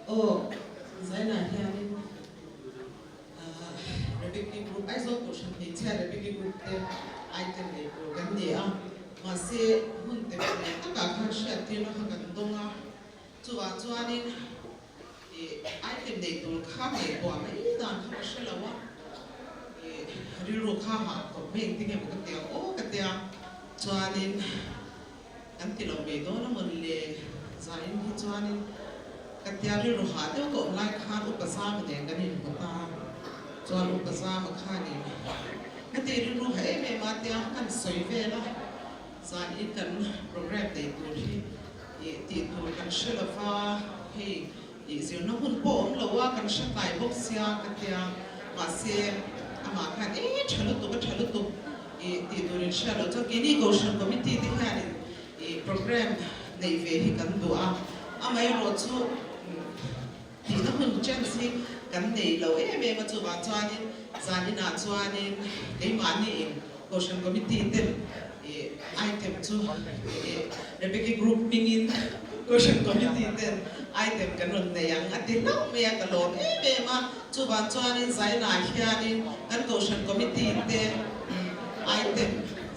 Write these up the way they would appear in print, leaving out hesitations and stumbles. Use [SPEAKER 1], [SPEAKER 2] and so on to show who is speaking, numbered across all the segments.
[SPEAKER 1] Aw, Zainah hianin Rebecca Group, Aizawl Kohhran hmeichhia Rebecca Group te item nei tur kan ni a, mahse hmun te pawh takah khan hriattirna kha kan dawng a, chuvah chuanin ih item nei tur kha ngaihtuah mai dan kha ka hre lo a, ih rilru kha hah khawp mai engtin nge maw ka ti ang aw ka tia, chuanin. Kan ti lo mai dawn a mawn le? Zain hi chuanin ka tia rilru hah deuh ka awm lai khan Upa Zama nen kan inhmu ta. Chuan Upa Zama khanin ka ti rilru hah em em a tia kan sawi vel a, zanin kan program nei tur hi ih tih tur kan hre lo va, hei ih zirna hun pawh awm lo a, kan hre tlai bawk sia ka tia, mahse amah khan e tha lutuk a tha lutuk. I tih tur in hriat loh chuan keini Kohhran Committee te hianin i programme neih ve hi kan duh a, amaherawh chu tihna hun chance hi kan nei lo em em a, chuvang chuanin zaninah chuanin keimahni in Kohhran Committee ten i item chu i Rebecca Group hmingin Kohhran Committee ten item kan rawn nei ang a ti hlauh mai a, ka lawm em em a. Chuvang chuanin Zainah hianin kan Kohhran Committee te item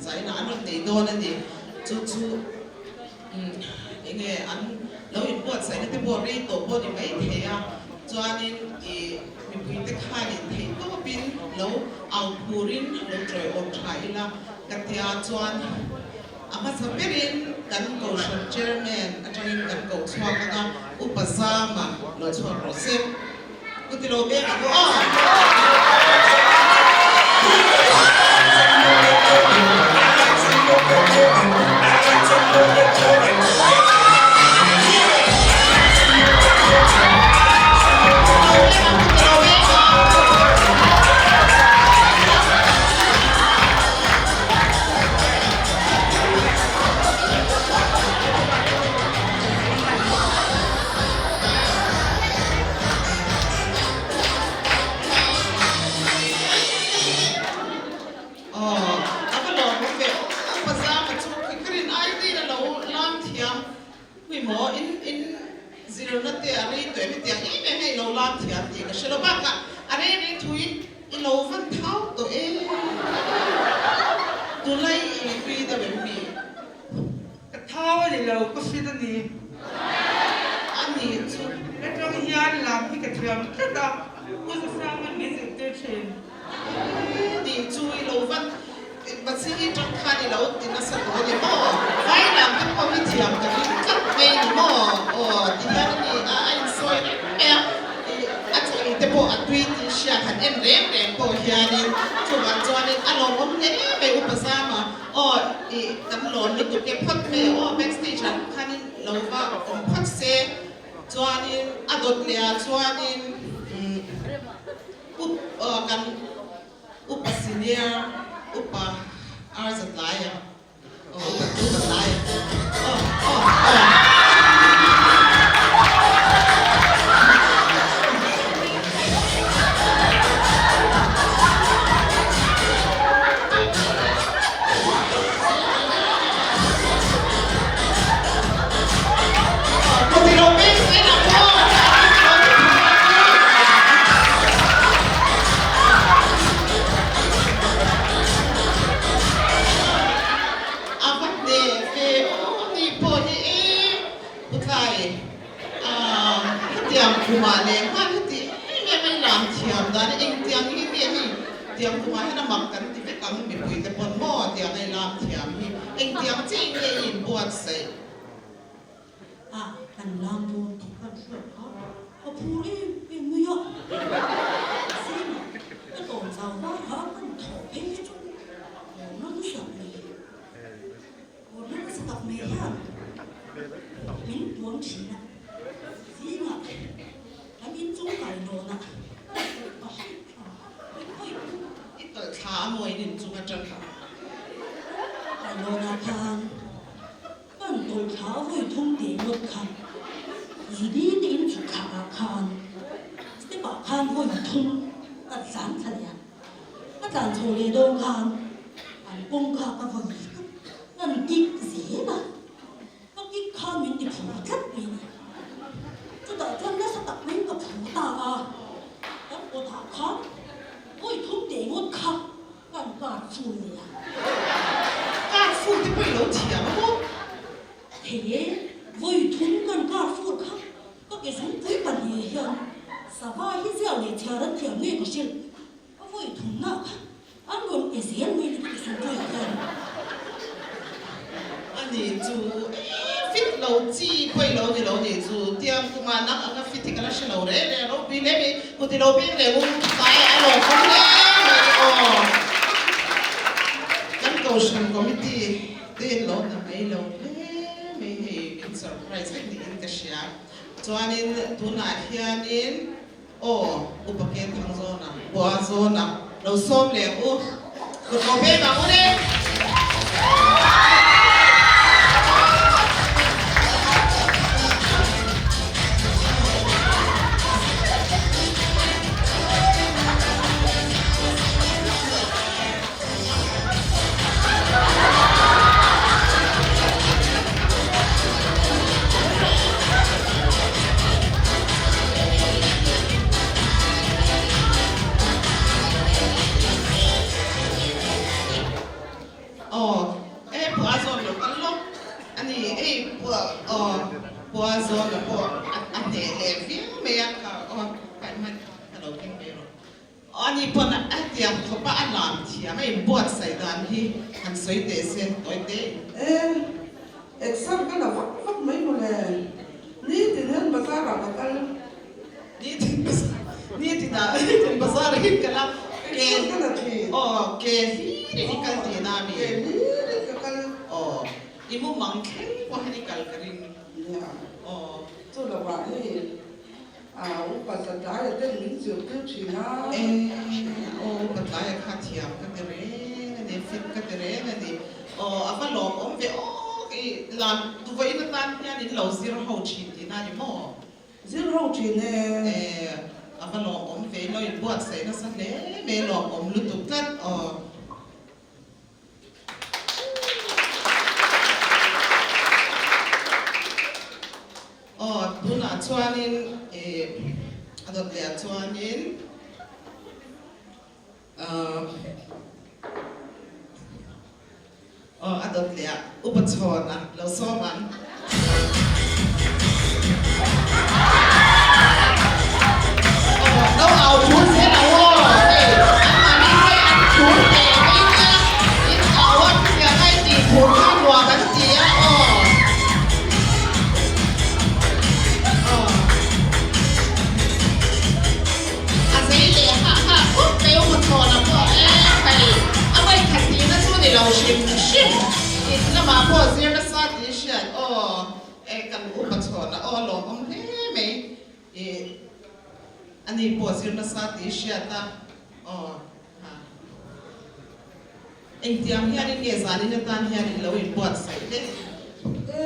[SPEAKER 1] Zainah an rawn nei dawn a ni. Chu chu enge an lo inbuatsaihna te pawh rei tawh pawh ni mai thei a, chuanin i mipuite khanin theih tawpin lo au phurin lo tawiawm tha ila ka tia chuan a hmasa berin kan Kohhran Chairman atangin kan koh chhuak ang a, Upa Zama lo chhuak rawh se. Ku ti lo beng ang aw. Aw, a va lawm awm ve aw, Pazama chu khi ka rin ai te in a lo lam thiam hui maw, in in zirna te a rei tawh em hetiang em em hei lo lam thiam tih ka hre lo bakah a rei rei thu in i lo van thau tawh e, tunlai i tui deuh em mi?
[SPEAKER 2] Ka thau a ni lo, ka fit a ni.
[SPEAKER 1] A ni chu.
[SPEAKER 2] Atang hian lam hi ka thiam tlat a, Pu Zasanga'n min zirtir thin.
[SPEAKER 1] Ni chu i lo van Basi hi tang khan i lo ti nasa tawh a ni maw? Vai lam te pawh hi thiam ka ring tlat mai a ni maw? Aw ti hian a ni a, a insawi reng mai a, a chaw te pawh a tui tih hriat han en reng reng pawh hianin chuvang chuanin a lawmawm hle mai Upa Zama. Aw i kan lawn lutuk e phawt mai aw backstage ah khanin lo va awm phawt se chuanin a dawt leh ah chuanin up kan upa senior upa Arzatlai ah aw upa upa tlai aw aw aw. A va hneh ve aw ni pawh hi e Pu Tlai hetiang khumah leh nghal heti em em a i lam thiam dan hi engtiang hi nge hei tiang khumah hian a mak kan ti vek ang mipui te pawn maw tiang a i lam thiam hi engtiang chiah in nge i inbuatsaih.
[SPEAKER 3] A kan lam dawn tih kan hriat kha ka phur em em mai a, zingah ka tawn zau var kha kan thawh phei hi chu awmna nasa mai. Kawrna nasa tak mai hian min tuam thin a, zingah kan inchung kai dawn a, ka hrilh tha a, hawi pu.
[SPEAKER 1] I tawlh thla a maw in inchung atang kha?
[SPEAKER 3] Kai dawnah khan kan tawlh thla a vawi thum teh ngawt kha, Judy te inchung thla ah khan step ah khan vawi thum ka tlan thla leh a. Ka tlan chho leh dawn khan an kawngka ka va vi tlat, kan kik zel a, ka kik khan min ti phur tlat mai a ni. Chutah chuan nasa tak mai. khan vawi thum teh ngawt kha kan kar ful leh a.
[SPEAKER 1] Kar ful te pawh i lo thiam a maw?
[SPEAKER 3] Thei e, vawi thum kan kar ful kha ka ke zungpui pahnih hian sava hi ziak leh chhiar an thiam nge ka hrilh. A vawi thumna kha an rawn pe zel mai ni ka ti zungpui ah hian.
[SPEAKER 1] Ani chu e fit lo chi pawh i lo ni lo ni chu tiang kumah nang anga fit hi ka la hre lo reng reng a ropui hle mai kut i lo beng leh u tlai a lo kawm hle mai aw kan kohhran committee te in lo hna mai lo hle mai hei min surprise vek niin ka hria chuanin tunah hianin Aw, Upa Ken Thangzawna, Bua Zawna, lo sawm leh ang u. Kut lo pek ang u le. Aw, e pua zawn lo kal lawk a ni, ei pua aw pua zawn a pawh a hneh leh viau mai a kha aw kai hman ka lo keng ve rawh. Ani pawn a tiang khawpa a lam thiam a inbuatsaih dan hi han sawi teh se tawi teh.
[SPEAKER 4] E, exam ka la vak vak mai mawle. Nitin hian bazar ah ka kal.
[SPEAKER 1] Nitin bazar, nitin ah, nitin bazar ah hin kal a.
[SPEAKER 4] Exam ka la thin.
[SPEAKER 1] Aw, ke hlirin i kal tihna ami?
[SPEAKER 4] Ke hlirin ka kal.
[SPEAKER 1] Aw, i mumang thleng pawh hian i kal ka ring.
[SPEAKER 4] Nia.
[SPEAKER 1] Aw.
[SPEAKER 4] Chu lovah hei. A upa Zatlaia ten min zirtir thin a.
[SPEAKER 1] E, aw upa Tlaia kha thiam ka ti reng a ni, fit ka ti reng a ni. Aw, a va lawmawm ve aw, i lam duvain atan hian in lo zir ho thin tihna a ni maw?
[SPEAKER 4] Zir ho thin e.
[SPEAKER 1] E, a va lawmawm ve, in lo inbuatsaih nasa hle mai, lawmawm lutuk tlat aw. Aw, tunah chuanin ih a dawt leh ah chuanin aw a dawt leh ah upa chhawn a lo sawm ang. Aw, lo au thur zel ang aw, hei anmahni hei an thur teh mai nia, in au a chutiang a i tih thur kha nuam an ti a aw. Aw. A zei leh hah hah khawp mai u Muthlawna pawh e, hei a vawikhat tihna chu ni lo hrim hrim, in lamah pawh zir nasa tih i hriat aw, e kan upa chhawn a aw a lawmawm hle mai i ani pawh zir nasa tih i hriat a aw ha. Engtiang hianin nge zanin atan hian in lo inbuatsaih le?
[SPEAKER 4] E,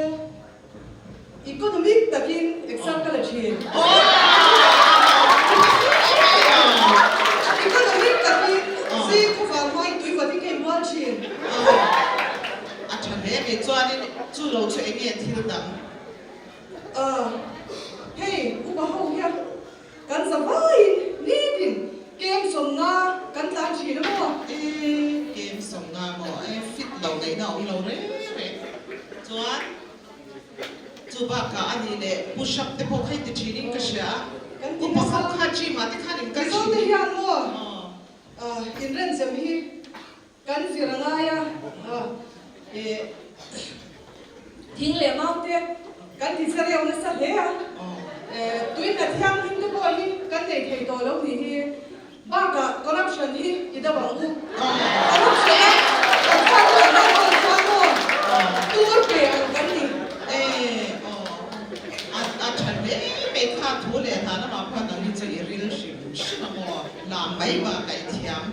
[SPEAKER 4] economic takin exam ka la thin. Economic takin zing khawvar hmain tui vat hi ka inbual thin.
[SPEAKER 1] A tha hle mai. Chuanin chu lo chu eng nge thil dang?
[SPEAKER 4] Hei upa ho hian Kan za vaiin nitin kem sawmnga kan tlan thin a maw?
[SPEAKER 1] E, kem sawmnga maw? E, fit lo ngaihna a awm lo reng reng. Chuan chu bakah a nih leh push up te pawh kha i ti thin in ka hria a. Upa ho kha gym ah te khan in kal thin.
[SPEAKER 4] Mizo te hian maw inrenchem hi Kan zir a ngai a, eh, thing leh mau te kan ti chereu nasa hle a, eh, tuihna thianghlim te pawh hi kan nei thei tawh lo nih hi. Bakah corruption hi i do ang u. Corruption a kan fate an lo hawn chuan maw tur pe ang kan ni.
[SPEAKER 1] Eh, aw, a, a tha hle mai kha thu leh hna lamah pawh nang hi chu i ril hrim hrim a maw, lam mai bakah i thiam.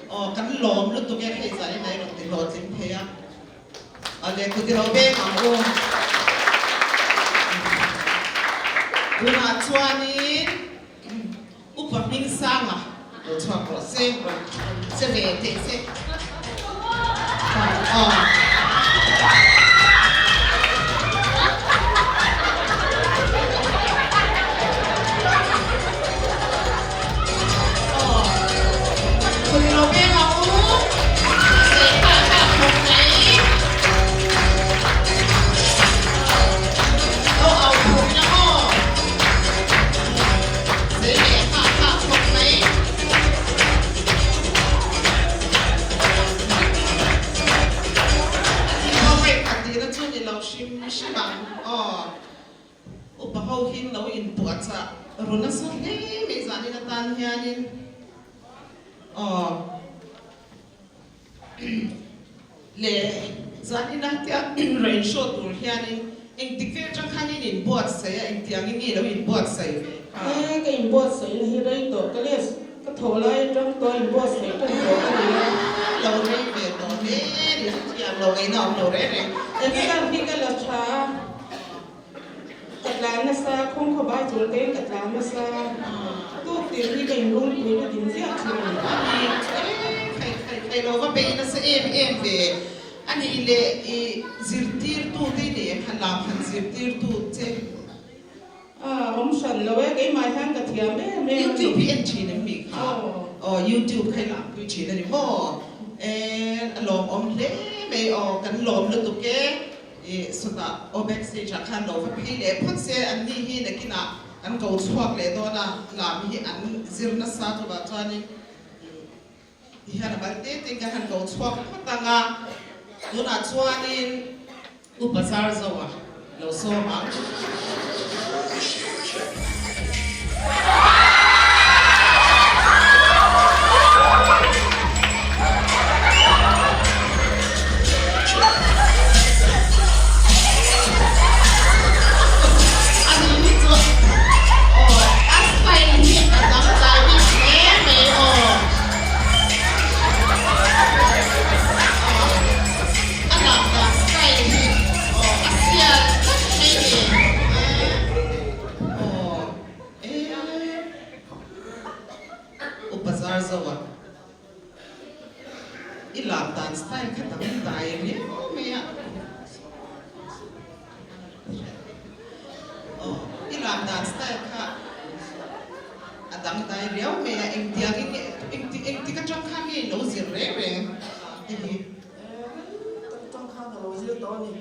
[SPEAKER 1] Aw kan lawm lutuk e hei zan in a i rawn ti hlawhtling thei a. Aw le kut i lo beng ang u. Tunah chuanin Upa Hmingsanga lo chhuak rawh se, rawn che ve teh se. Aw. Aw. lo inpuahchah ru nasa hle mai zanin atan hianin aw le zanin a tia rain show tur hianin engtik vel atang khan in inbuatsaih a engtiangin nge lo inbuatsaih ve kha?
[SPEAKER 5] E ka inbuatsaihna hi rei tawh ka les ka thawh lai atang tawh inbuatsaih tan tawh ka ni a.
[SPEAKER 1] Lo rei ve tawh hle ni hrethiam lo ngaihna awm lo reng reng.
[SPEAKER 5] Exam hi ka la tha a. Ka tlan nasa, khawng khaw bai chung tein ka tlan nasa. Tuk tir hi ka inrungpui na din ziah thin a ni.
[SPEAKER 1] A ni, khai khai khai lo va bei nasa em em ve. A nih leh i zirtirtu te i nei kha lam han zirtirtu che.
[SPEAKER 5] A awm hran lo e, keimah hian ka thiam em em a ni.
[SPEAKER 1] YouTube hi en thin em mi kha? Aw YouTube kha i lampui thin a ni maw? E a lawmawm hle mai aw, kan lawm lutuk e. I sawtah aw backstage ah khan lo va phei leh phawt se, an ni hi nakinah an ko chhuak leh dawn a, lam hi an zir nasa chuvah chuanin ti hian a mal te tein kan han ko chhuak phawt ang a, tunah chuanin Upa Zarzoa lo sawm ang. A nih hi chu aw a style hi a dangdai bik hle mai aw. A lak dan style hi aw a sial tlat mai ni aw eh Upa Zarzoa i lak dan style kha dangdai riau mai a aw i lak dan style kha a dangdai riau mai a engtiangin nge engtik atang khan nge i lo zir reng reng te hi.
[SPEAKER 6] Rei tak atang khan ka lo zir tawh a ni.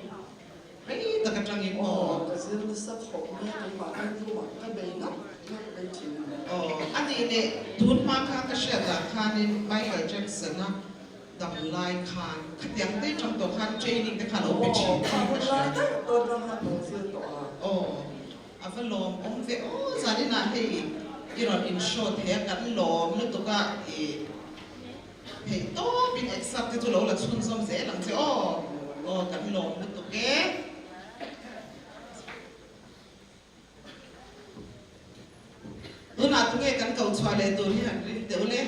[SPEAKER 1] Rei tak atangin aw.
[SPEAKER 6] Aw, ka zir nasa khawp mai a, keimah hian room ah ka bei ngap ngap mai thin a ni.
[SPEAKER 1] Aw, a nih leh tun hma kha ka hriat ah khanin Michael Jackson-a dam lai khan khatiang te atang tawh khan training te kha a lo pe thin
[SPEAKER 6] Aw,
[SPEAKER 1] thin
[SPEAKER 6] hun
[SPEAKER 1] ka
[SPEAKER 6] lai
[SPEAKER 1] hria.
[SPEAKER 6] daih tawh atang khan ka lo zir tawh a.
[SPEAKER 1] Aw, a va lawm awm ve aw, zaninah hei i rawn in show thei a, kan lawm lutuk a i. Theih tawpin exam te chu lo la chhunzawm zel ang che aw. Aw kan lawm lutuk e. Tunah tunge kan ko chhuah leh tur hi han ring teuh le.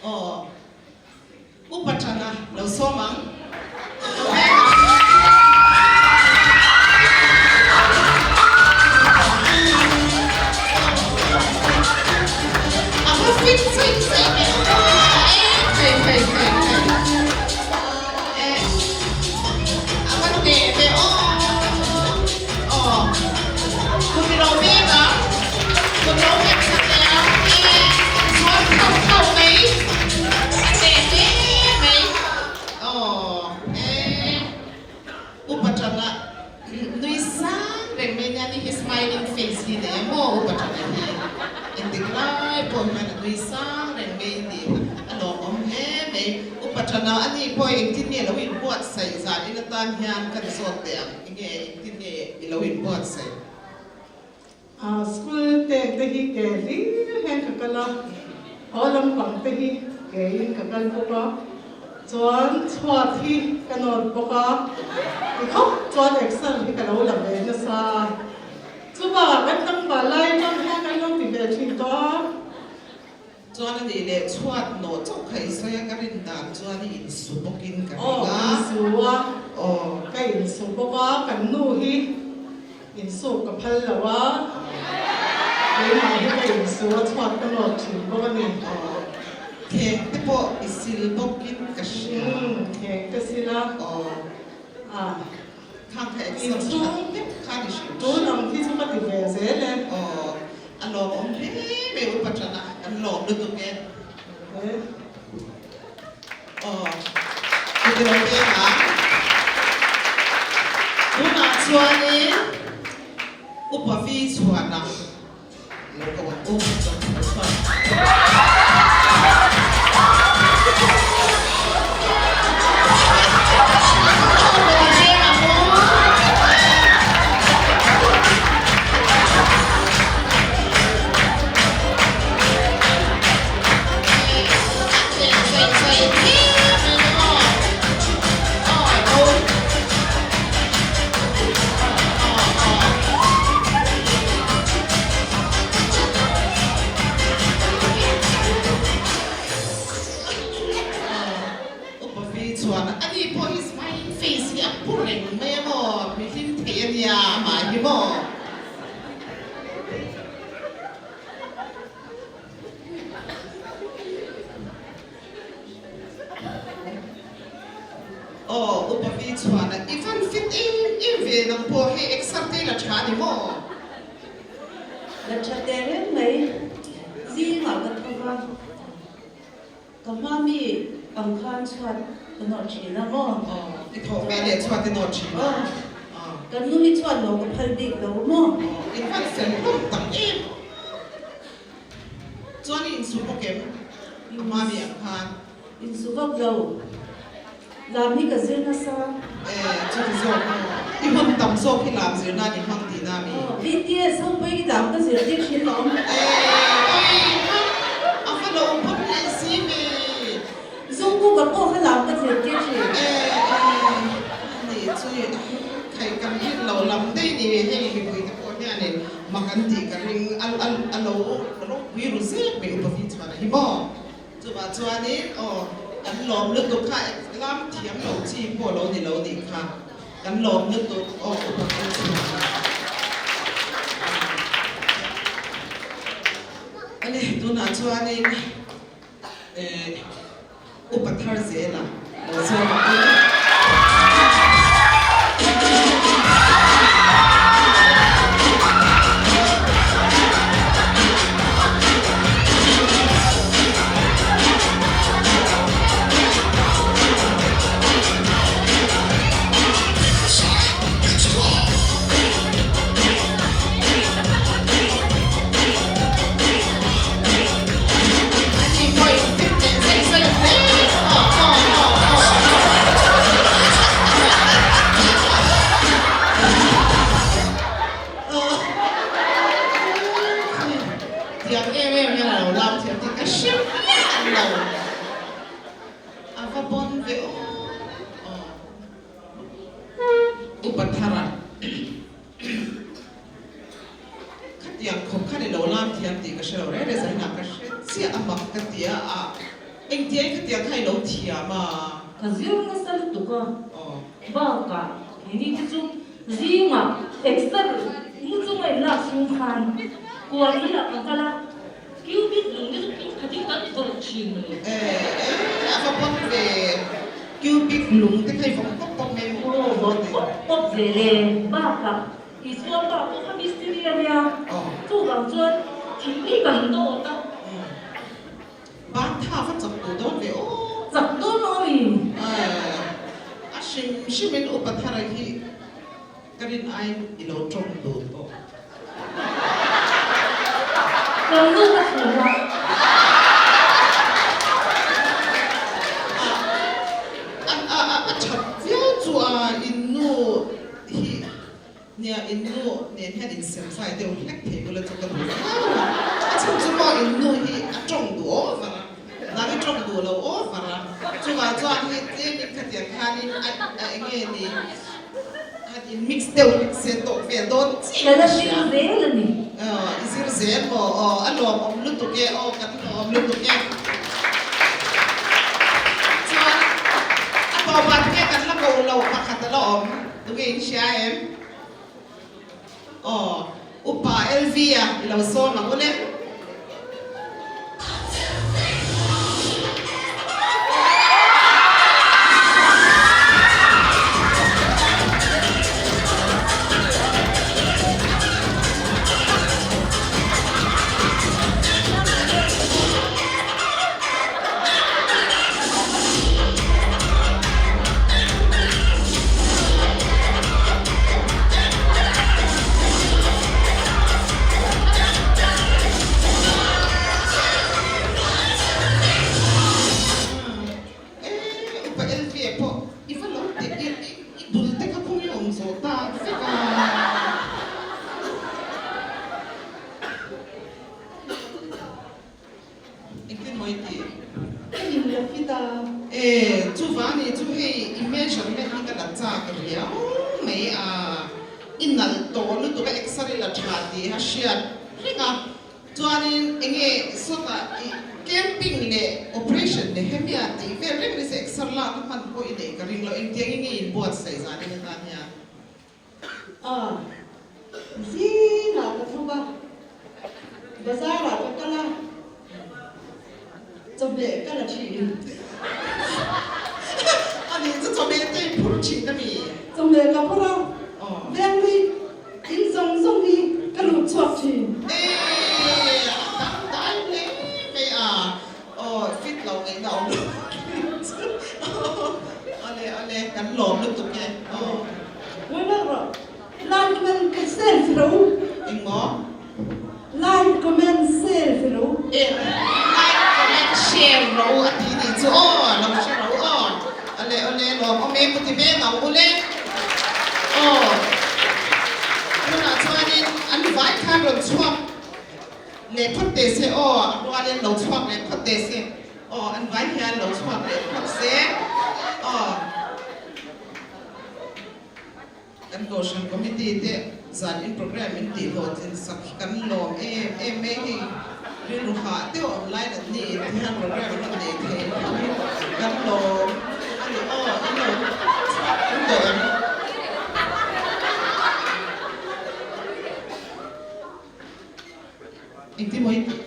[SPEAKER 1] Aw Upa Thana lo sawm ang. A va fit chei chei ve aw thei thei thei thei eh a va hneh ve aw aw kut i lo veng a kut lo veng khat leh a eh zual khauh khauh mai a hneh hle mai aw eh upa tana nui sang reng mai nia ni hi smiling face hi nei a maw upa tana hi engtik lai pawh hian a nui sang reng mai tih a lawmawm hle mai upa tana a nih pawh engtin nge lo inbuatsaih zan in atan hian kan zawt teh ang enge engtin nge i lo inbuatsaih.
[SPEAKER 5] School te te hi ke hlir hian ka kal a, haw lampang te hi ke in ka kal bawk a, chuan chhuat hi ka nawt bawk a, tikhawp chuan exer hi ka lo la ve nasa a, chubakah kan tlangval lai atang hian kan lo ti ve thin tawh a.
[SPEAKER 1] Chuan a nih leh chhuat nawh chauh kha i sawi a, ka rin dan chuan i insu bawkin ka ring a.
[SPEAKER 5] Aw, insu a, ka insu bawk a, kan nu hi Insuk ka phal lo a, keimah hi ka insu a chhuat ka nawt thin bawk a ni.
[SPEAKER 1] Aw, theng te pawh i sil bawkin ka hria.
[SPEAKER 5] Umm, theng te sil a.
[SPEAKER 1] Aw,
[SPEAKER 5] Ah,
[SPEAKER 1] khang kha exam
[SPEAKER 5] inchhung
[SPEAKER 1] that deuh khan i hrilh
[SPEAKER 5] tun ang khi chu ka ti ve zel e.
[SPEAKER 1] Aw, a lawmawm hle mai upa tana, kan lawm lutuk e.
[SPEAKER 5] E.
[SPEAKER 1] Aw, chuti lo peng ang. Tunah chuanin Upa Vi chhuanah lo ko ang u. Upa Vi peng ang u. thei a nia amah hi maw. Aw Upa Vi chuan i van fit em em ve nang pawh hei exer te la tha ni maw?
[SPEAKER 7] La tha teh reng mai, zingah ka tho va, ka hma mi ang khan chhuat ka nawt thin a maw?
[SPEAKER 1] Aw i thawh ve leh chhuat i nawt thin a?
[SPEAKER 7] Aw, kan nu hi chhuat lo ka phal bik lo maw?
[SPEAKER 1] Aw i van fel hlawm tak em. Chuan i insu bawk em? A hma mi ang khan.
[SPEAKER 7] Insu vak lo. Lam hi ka zir nasa.
[SPEAKER 1] E, chuti zawk maw? I hun tam zawk hi lam zir nan i hmang tihna mi?
[SPEAKER 7] Aw, BTS ho pawh hi lam ka zir tir thin lo.
[SPEAKER 1] E, oi, ha, a va lo pawn leh si ve.
[SPEAKER 7] Zungkuka pawh kha lam ka zir tir thin.
[SPEAKER 1] E, e, a nih chu i khai kan rin lo lam daih ni hei mipui te pawh hianin mak an tih ka ring a a lo ropui ru zek mai upa vi chuan a hi maw? Chuvah chuanin aw kan lawm lutuk kha lam thiam lo chi pawh lo ni lo nih kha kan lawm lutuk aw upa vi chuan a ni tunah chuanin eh Upa thar zela lo zawm ang u. Tiang em em hian a lo lam thiam tih ka hre miah lo. A va pawn ve aw aw. Upa thara. Khatiang khawp khan i lo lam thiam tih ka hre lo reng reng zainah ka hre chiah a mak ka ti a, a engtiang khatiang kha i lo thiam a?
[SPEAKER 8] Ka zir nasa lutuk a, bakah keini te chu zingah exer mu chunga in lak chhung khan kual ilah ka kal a, cubic lung te chu tum khatin kan vawrh thin mai.
[SPEAKER 1] E, e, a va pawn ve, cubic lung te kha i vawk pawp pawp mai maw?
[SPEAKER 8] Aw, vawk pawp pawp ve le, bakah Isua pa pawh kha mistiri a nia, chuvang chuan thing hi kan dawt a.
[SPEAKER 1] Ban tha va chak duh dawn ve aw.
[SPEAKER 8] Chak dawn lo a mi?
[SPEAKER 1] A hrim hrimin upa thara hi ka rin aiin i lo tawng duh tawh.
[SPEAKER 8] Kan nu ka chhun a.
[SPEAKER 1] A that viau chu a in nu hi Nia, in nu nen hian insem zai deuh hlek thei bula chu ka duh viau a, a chhan chu maw in nu hi a tawng duh over a, nang i tawng duh lo over a, chuvah chuan hei tlemin khatiang khanin a a enge ni han in mix deuh hlek se tawk vel dawn chiah
[SPEAKER 8] Ka la zir zel a ni.
[SPEAKER 1] Aw, i zir zel maw? Aw, a lawmawm lutuk e, aw kan lawm lutuk e. Chuan a tawpah tinge kan la ko lo pakhat a la awm. Tunge in hria em? Aw, Upa LV a i lo sawm ang u le. Eh, upa LV pawh i va lo teh i i bul te kha phung i awm zawh ta vek a. Engtin maw i tih?
[SPEAKER 5] Ka in la fit a.
[SPEAKER 1] E, chuvang ni chu hei i measurement hi ka la chak riau mai a, i nalh tawh lutuk a x-ray la tha tih a hriat reng a, chuanin enge sawtah i camping leh operation leh hemia tih vel reng ni se x-ray lak a hman pawh i neih ka ring lo, engtiang in nge inbuatsaih zan in atan hian?
[SPEAKER 5] A, zingah ka tho va, bazar ah ka kal a, chawhmeh ka la thin.
[SPEAKER 1] A nih chu chawhmeh te i phur thin a mi?
[SPEAKER 5] Chawhmeh ka phur a, venglui in zawng zawng hi ka lut chhuak thin.
[SPEAKER 1] Eee, a dangdai hle mai a. Aw fit lo ngaihna awm lo chu awle awle kan lawm lutuk e aw.
[SPEAKER 5] Ngaihna rawh like comment ka share fi ro.
[SPEAKER 1] Eng maw?
[SPEAKER 5] Like comment share fi ro.
[SPEAKER 1] E like comment share ro a ti nih chu aw lo hre ro aw awle awle lawm awm e ku ti ve ngau ule aw tunah chuanin an vai khan rawn chhuak Leh phawt teh se aw, a rualin lo chhuak leh phawt teh se aw, an vai hian lo chhuak leh phawt se aw. Kan Kohhran Committee te zan in program in tih hlawhtlin sak hi kan lawm em em mai hei rilru hah deuh awm lai an ni in ti hian program an rawn nei thei hlauh hi kan lawm a ni aw, in lo chhuak tum tawh em? Engtin maw i tih?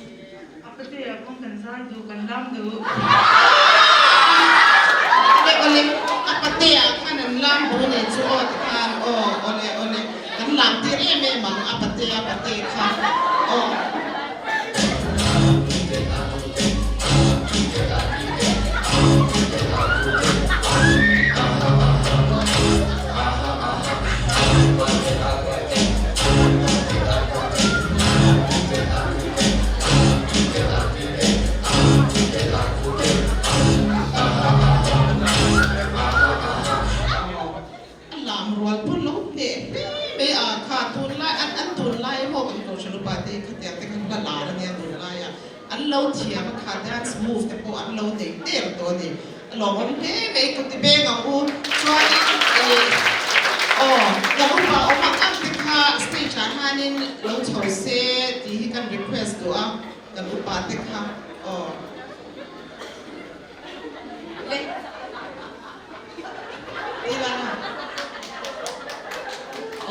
[SPEAKER 2] A patea kawng kan zai duh, kan lam duh.
[SPEAKER 1] Awle awle, a patea khan an lam duh anih chu aw ti khan aw awle awle, kan lam tir em em ang a patea pate kha aw. A lam rual pawh lo hneh hle mai a, kha tunlai an an tunlai ho kan kohhran upa te khatiang te khan hla lar ania tunlai a, an lo thiam a kha dance move te pawh an lo nei der tawh a ni. A lawmawm hle mai ka ti beng ang u. Chuanin ih aw kan upa awm ang ang te kha stage ah hianin lo chho se tih hi kan request duh a, kan upa te kha aw. Le Ila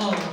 [SPEAKER 1] aw.